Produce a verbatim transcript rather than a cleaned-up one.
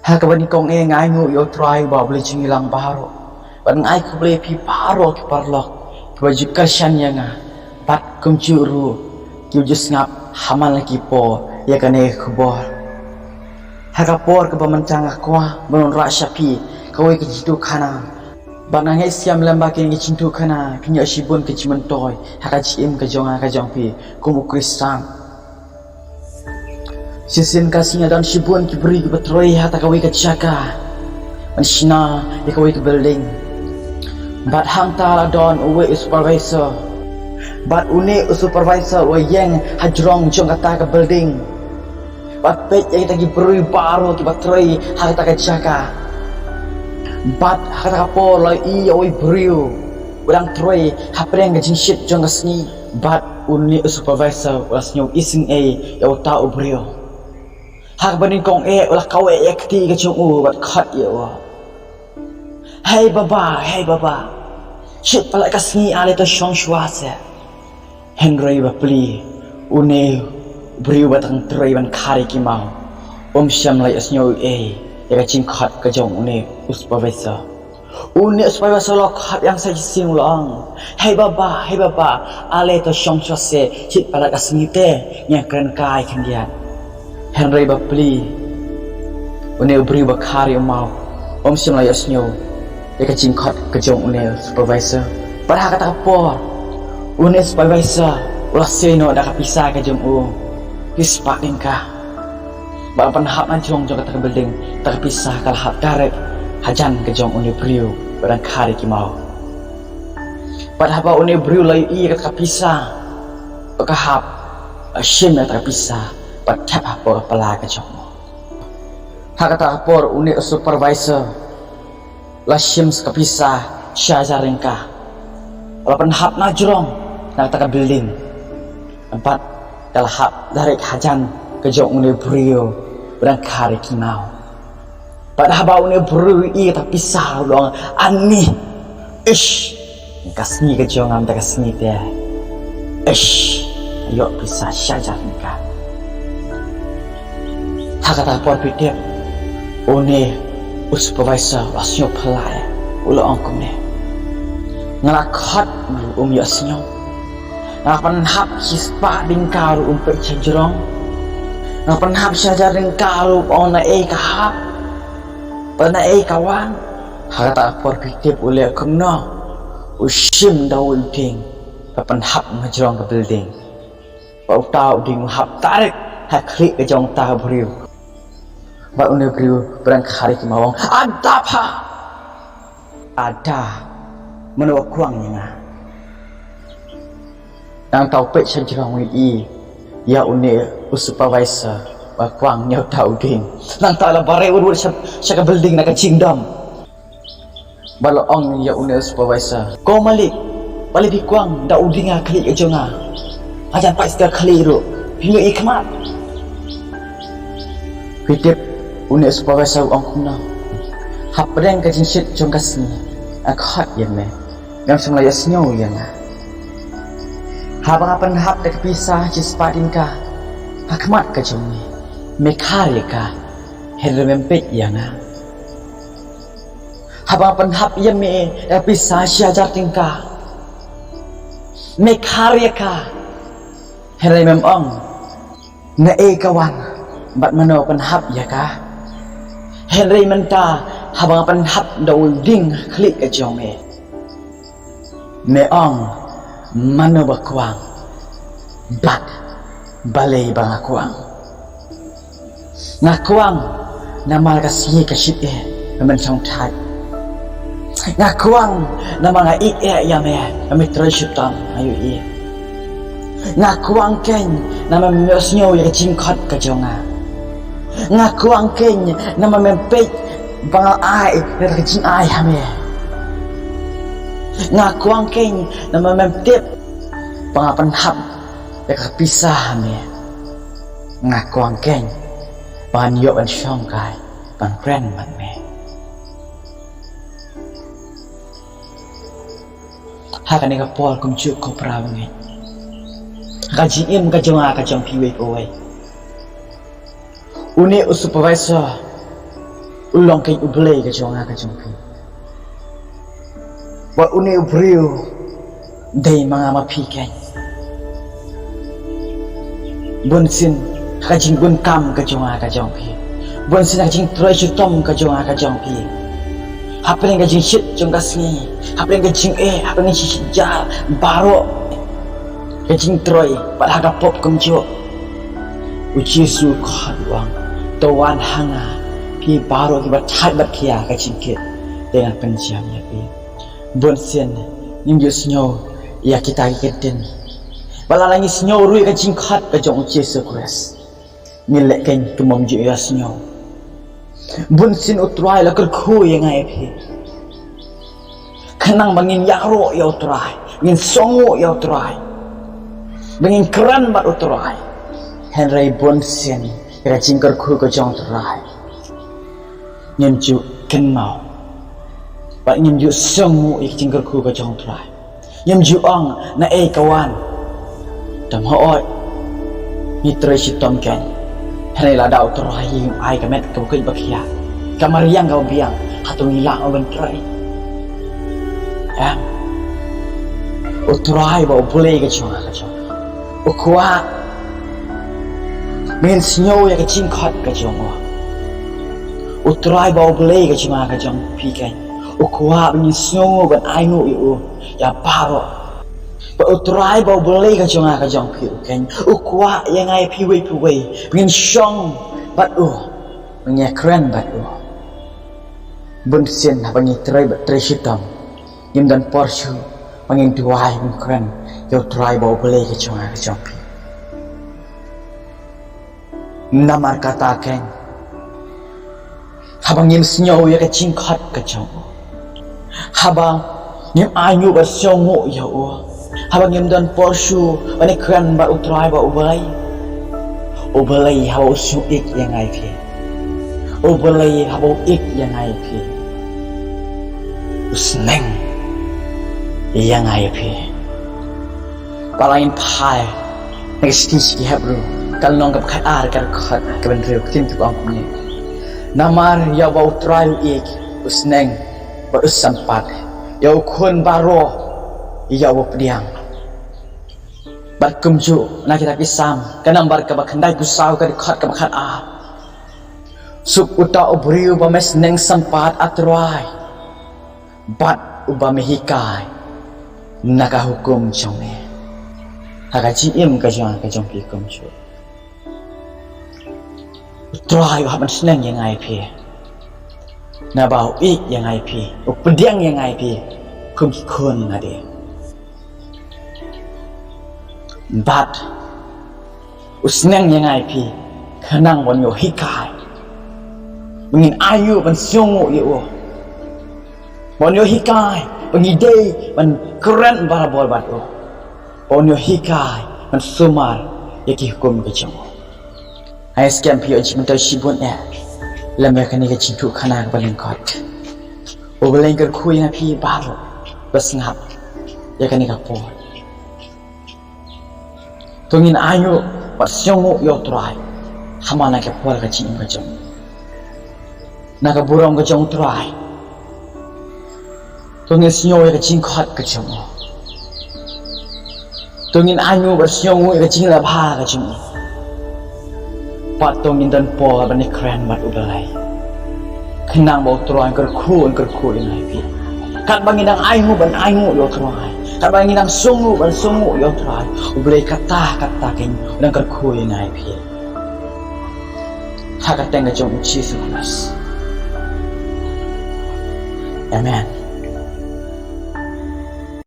Ha kaba nyngkong eh nga ainguh ïa U Trai uba U Blei jingïalang baroh. Bad nga ai khublei ïa phi baroh ki paralok kiba ju kyrshan ïa nga. Bad kumjuh ruh kiba ju sngap ha man la ki por ïa kane ka khubor. Ha ka por kaba mynta nga kwah ban wanrah sha phi kawei ka jingïathuhkhana. Bad nga ngeit skhem lem ba kine ki jingïathuhkhana kin ïoh shibun ka jingmyntoi ha ka jingim ka jong nga ka jong phi kum u Khristan. Shisien ka sngi don shibun ki briew kiba trei ha kata kawei ka jaka ban shna ïa kawei ka building. Bad hangta la don uwei u supervisor. Bad une u supervisor u la ïeng hajrong jong kata ka building. Bad peit ïa kita ki briew baroh kiba trei ha kata ka jaka. Bad ha kata ka por la ïohi ïa uwei u briew u dang trei hapdeng ka jingshit jong ka sngi. Bad une u supervisor u la sngew isynei ïa uta u briew. Ha kaba nyngkong eh u la kaweh ïa ka kti ka jong u bad khot ïa u. Hei baba, hei baba. Shit palat ka sngi, ale to shong shuwa seh. Hynrei bapli, une u briew uba dang trei ban khar ïa ki maw um shym la ïohsngew ei ïa ka jingkhot ka jong une u supervisor. Une u supervisor u la khot ïeng sa shisien u la ong, hei baba, hei baba, ale to shong shuwa seh, shit palat ka sngi te, ngi ïakren kai khyndiat. Hynrei bapli, une u briew uba khar ïa u maw um shym la ïohsngew ïa ka jingkhot ka jong une u supervisor. Bad ha kata ka por une u supervisor u la sei noh da ka pisa ka jong u shispah tyngka. Bad ban hap na jrong jong kata ka building, kata ka pisa ka la hap direct hajan ka jong une u briew uba dang khar ïa ki maw. Bad haba une u briew u la ïohi ïa kata ka pisa ba ka hap, u la shim ïa kata ka pisa bad thep hapoh ka pla ka jong u. Ha kata ka por une u supervisor u la shim sa ka pisa shi hajar tyngka. U la pynhap na jrong na kata ka building. Bad ka la hap direct hajan ka jong une u briew uba dang khar ïa ki maw. Bad haba une u briew u ïohi ïa kata ka pisa u la ong, ani, ish, ka sngi ka jong nga mynta ka sngi te, ish, ïoh pisa shi hajar tyngka. Ha kata ka por phi tip, une u supervisor u la sngew phylla ïa u, u la ong kumne, nga la khot ruh um ïohsngew. Nga la pynhap shispah tyngka ruh um peit sha jrong. Nga la pynhap shi hajar tyngka ruh um ong naei ka hap bad naei ka wan. Ha kata ka por phi tip u leh kumno? U shim da uwei u dieng bad pynhap na jrong ka building. Bad uta u dieng u hap direct ha khlieh ka jong uta u briew. Bad une u briew uba dang khar ïa ki maw u ong, ada pha! Ada, mano ba kwang ïa nga? Nangta u peit sha jrong u ïohi ïa une u supervisor ba kwang ïa uta u dieng. Nangta u la bareh wut wut sha, sha ka building na ka jingdom. Bad u la ong ïa une u supervisor, ko malik, balei phi kwang da u dieng ha khlieh ka jong nga? Hajan pait sa ka khlieh ruh phim ïohi khmat. Phi tip une u supervisor u ong kumno? Hapdeng ka jingshit jong ka sngi nga khot ïa me, mem shym la ïohsngew ïa nga. Haba nga pynhap da ka pisa shispah tyngka ha khmat ka jong me, me khar ïa ka, hynrei mem peit ïa nga. Haba nga pynhap ïa me da ka pisa shi hajar tyngka, me khar ïa ka, hynrei mem ong naei ka wan bad mano ba pynhap ïa ka. Hynrei mynta haba nga pynhap da u dieng ha khlieh ka jong me, me ong mano ba kwang bad balei ba nga kwang. Nga kwang namar ka sngi ka shit eh ba men shong thait. Nga kwang namar nga ïeit eh ïa me, ba me trei shitom, nga ïohi. Nga kwang keiñ namar mem ïohsngew ïa ka jingkhot ka jong nga. Nga kwang keiñ namar mem peit ba nga ai ïa ka jingai ha me. Nga kwang keiñ namar mem tip ba nga pynhap ïa ka pisa ha me. Nga kwang keiñ ba ngan ïoh ban shong kai ban kren bad me. Ha kane ka por kumjuh ko para bangeit, ha ka jingim ka jong nga ka jong phi uwei pa uwei, une u supervisor U long keiñ U Blei ka jong nga ka jong phi. Wat une u briew dei ma nga ma phi keiñ. Bunsien ha ka jingbunkam ka jong nga ka jong phi. Bunsien ha ka jingtrei shitom ka jong nga ka jong phi. Hapdeng ka jingshit jong ka sngi, hapdeng ka jingeh, hapdeng ka jingshit jar, baroh ka jingtrei bad ha ka pop kumjuh. U Jisu u khot u ong, to wan ha nga, phi baroh kiba thait bad khia ka jingkit, te ngan pynjam ïa phi. Bunsien ngim ju sngew ïa kita ki ktien. Bad lada ngi sngew ruh ïa ka jingkhot ka jong U Jisu Khrist, ngi leh keiñ kum bym ju ïa sngew. Bunsien U Trai u la kyrkhu ïa nga ïa phi. Khnang ba ngin ïaroh ïa U Trai, ngin sngewnguh ïa U Trai, ba ngin kren bad U Trai. Hynrei bunsien ïa ka jingkyrkhu ka jong U Trai ngim ju kynmaw. Bad ngim ju sngewnguh ïa ka jingkyrkhu ka jong U Trai. Ngim ju ong naei ka wan. Te hooid, ngi trei shitom keiñ. Hynrei lada U Trai u ai ka met kaba khuid ba khiah, ka mariang kaba biang, hato ngi lah ban trei? Em. U Trai ba U Blei ka jong nga ka jong phi u kwah ba ngin sngew ïa ka jingkhot ka jong u. U Trai ba U Blei ka jong nga ka jong phi keiñ u kwah ba ngin sngewnguh ban ainguh ïa u ïa baroh. Bad U Trai ba U Blei ka jong nga ka jong phi u keiñ u kwah ïa nga ïa phi uwei pa uwei ba ngin shong bad u, ba ngin ïakren bad u. Bunsien haba ngi trei bad trei shitom, ngim don por shuh ba ngin duwai, ngin kren ïa U Trai ba U Blei ka jong nga ka jong phi. Namar kata keiñ, haba ngim sngew ïa ka jingkhot ka jong u, haba ngim ainguh bad sngewnguh ïa u, haba ngim don por shuh ban ïakren bad U Trai ba U Blei, U Blei haba u sngew ïeit ïa nga ïa phi, U Blei haba u ïeit ïa nga ïa phi, u sneng ïa nga ïa phi. Ba la ngin phai na ka shithi sha ki Hebru, ka lynnong kaba khatar, ka dkhot kaba hynriew, ka ktien ka ong kumne: Namar ïa uba U Trai u ïeit u sneng bad u sympat ïa u khun baroh ïa uba pdiang. Bad kumjuh na kitab ki Salm, ka nambar kaba khyndaiphew saw, ka dkhot kaba khatar: Suk uta u briew uba me sneng sympat, A Trai, bad uba me hikai na ka hukum jong me. Ha ka jingim ka jong nga ka jong phi kumjuh, U Trai u hap ban sneng ïa nga ïa phi, naba u ïeit ïa nga ïa phi, u pdiang ïa nga ïa phi kum ki khun lade. Bad u sneng ïa nga ïa phi khnang ba un ïoh hikai, ba ngin ainguh ban sngewnguh ïa u, ba un ïoh hikai ba ngi dei ban kren barabor bad u, ba un ïoh hikai ban sumar ïa ki hukum ka jong u. Ai skhem phi ïoh jingmyntoi shibun eh lem ïa kane ka jingthoh khana kaba lyngkot. U Blei un kyrkhu ïa nga ïa phi baroh ba sngap ïa kane ka por. To ngin ainguh bad sngewnguh ïa U Trai ha man la ka por ka jingim ka jong, na ka burom ka jong U Trai. To ngin sngew ïa ka jingkhot ka jong u. To ngin ainguh bad sngewnguh ïa ka jingleh bha ka jong u. Bad to ngin don por ban ïakren bad U Blei, khnang ba U Trai un kyrkhu, un kyrkhu ïa nga ïa phi. Katba ngin dang ainguh ban ainguh ïa U Trai, katba ngin dang sngewnguh ban sngewnguh ïa U Trai, U Blei katta katta keiñ un dang kyrkhu ïa nga ïa phi. Ha ka kyrteng ka jong U Jisu Khrist. Amen.